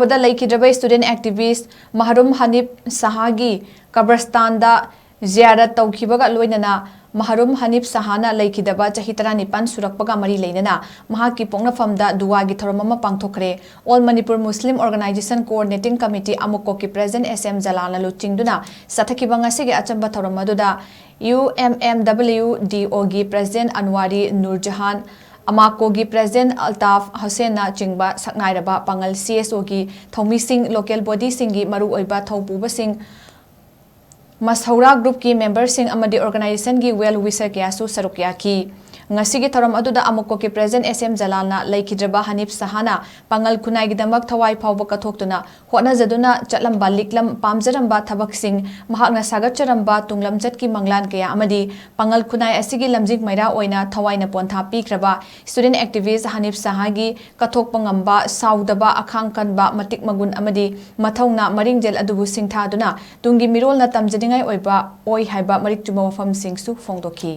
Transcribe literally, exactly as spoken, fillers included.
ꯗ ꯂꯩꯈꯤꯗ꯭ꯔꯕ student activist ꯃꯍꯔꯨꯝ Hanif ꯁꯍꯥꯒꯤ ꯀꯕꯔꯁꯇꯥꯟꯗ ꯖꯤꯌꯥꯔꯠ ꯇꯧꯈꯤꯕꯒ ꯂꯣꯏꯅꯅ ꯃꯍꯔꯨꯝ ꯍꯅꯤꯞ ꯁꯍꯥꯅ ꯂꯩꯈꯤꯗꯕ ꯆꯍꯤ ꯇꯔꯥꯅꯤꯄꯥꯟ ꯁꯨꯔꯛꯄꯒ ꯃꯔꯤ ꯂꯩꯅꯅ ꯃꯍꯥꯛꯀꯤ ꯄꯣꯛꯅꯐꯝꯗ ꯗꯨꯋꯥꯒꯤ ꯊꯧꯔꯝ ꯑꯃ ꯄꯥꯡꯊꯣꯛꯈ꯭ꯔꯦ꯫ All Manipur Muslim Organisation Coordinating Committee ꯑꯃꯨꯛꯀꯣꯛꯀꯤ President S M ꯖꯂꯥꯜꯅ ꯂꯨꯆꯤꯡꯗꯨꯅ ꯆꯠꯊꯈꯤꯕ ꯉꯁꯤꯒꯤ ꯑꯆꯝꯕ ꯊꯧꯔꯝ ꯑꯗꯨꯗ U M M W D O ꯒꯤ President ꯑꯟꯋꯥꯔꯤ ꯅꯨꯔꯖꯍꯥꯟ, ꯑꯃꯥꯀꯣꯒꯤ President ꯑꯜꯇꯥꯐ ꯍꯨꯁꯦꯟꯅ ꯆꯤꯡꯕ ꯁꯛꯅꯥꯏꯔꯕ ꯄꯥꯉꯜ C S O ꯒꯤ ꯊꯧꯃꯤꯁꯤꯡ, local body ꯁꯤꯡꯒꯤ ꯃꯔꯨꯑꯣꯏꯕ ꯊꯧꯄꯨꯕꯁꯤꯡ, ꯃꯁꯧꯔꯥ group ꯀꯤ member ꯁꯤꯡ ꯑꯃꯗꯤ organization ꯒꯤ well wisher ꯀꯌꯥꯁꯨ ꯁꯔꯨꯛ ꯌꯥꯈꯤ꯫ ꯉꯁꯤꯒꯤ ꯊꯧꯔꯝ ꯑꯗꯨꯗ ꯑꯃꯨꯛꯀꯣꯛꯀꯤ President S M ꯖꯂꯥꯜꯅ ꯂꯩꯈꯤꯗ꯭ꯔꯕ ꯍꯅꯤꯞ ꯁꯍꯥꯅ ꯄꯥꯉꯜ ꯈꯨꯟꯅꯥꯏꯒꯤꯗꯃꯛ ꯊꯋꯥꯏ ꯐꯥꯎꯕ ꯀꯠꯊꯣꯛꯇꯨꯅ ꯍꯣꯠꯅꯖꯗꯨꯅ ꯆꯠꯂꯝꯕ, ꯂꯤꯛꯂꯝ ꯄꯥꯝꯖꯔꯝꯕ ꯊꯕꯛꯁꯤꯡ, ꯃꯍꯥꯛꯅ ꯁꯥꯒꯠꯆꯔꯝꯕ ꯇꯨꯡꯂꯝꯆꯠꯀꯤ ꯃꯪꯂꯥꯟ ꯀꯌꯥ ꯑꯃꯗꯤ ꯄꯥꯉꯜ ꯈꯨꯟꯅꯥꯏ ꯑꯁꯤꯒꯤ ꯂꯝꯖꯤꯡ ꯃꯩꯔꯥ ꯑꯣꯏꯅ ꯊꯋꯥꯏꯅ ꯄꯣꯟꯊꯥ ꯄꯤꯈ꯭ꯔꯕ student activist ꯍꯅꯤꯞ ꯁꯍꯥꯒꯤ ꯀꯠꯊꯣꯛꯄ ꯉꯝꯕ, ꯁꯥꯎꯗꯕ, ꯑꯈꯥꯡ ꯀꯟꯕ, ꯃꯇꯤꯛ ꯃꯒꯨꯟ ꯑꯃꯗꯤ ꯃꯊꯧꯅꯥ ꯃꯔꯤꯡꯖꯦꯜ ꯑꯗꯨꯕꯨ ꯁꯤꯡꯊꯥꯗꯨꯅ ꯇꯨꯡꯒꯤ ꯃꯤꯔꯣꯜꯅ ꯇꯝꯖꯅꯤꯡꯉꯥꯏ ꯑꯣꯏꯕ ꯑꯣꯏ ꯍꯥꯏꯕ ꯃꯔꯤꯛ ꯆꯨꯝꯕ ꯋꯥꯐꯝꯁꯤꯡꯁꯨ ꯐꯣꯡꯗꯣꯛꯈꯤ꯫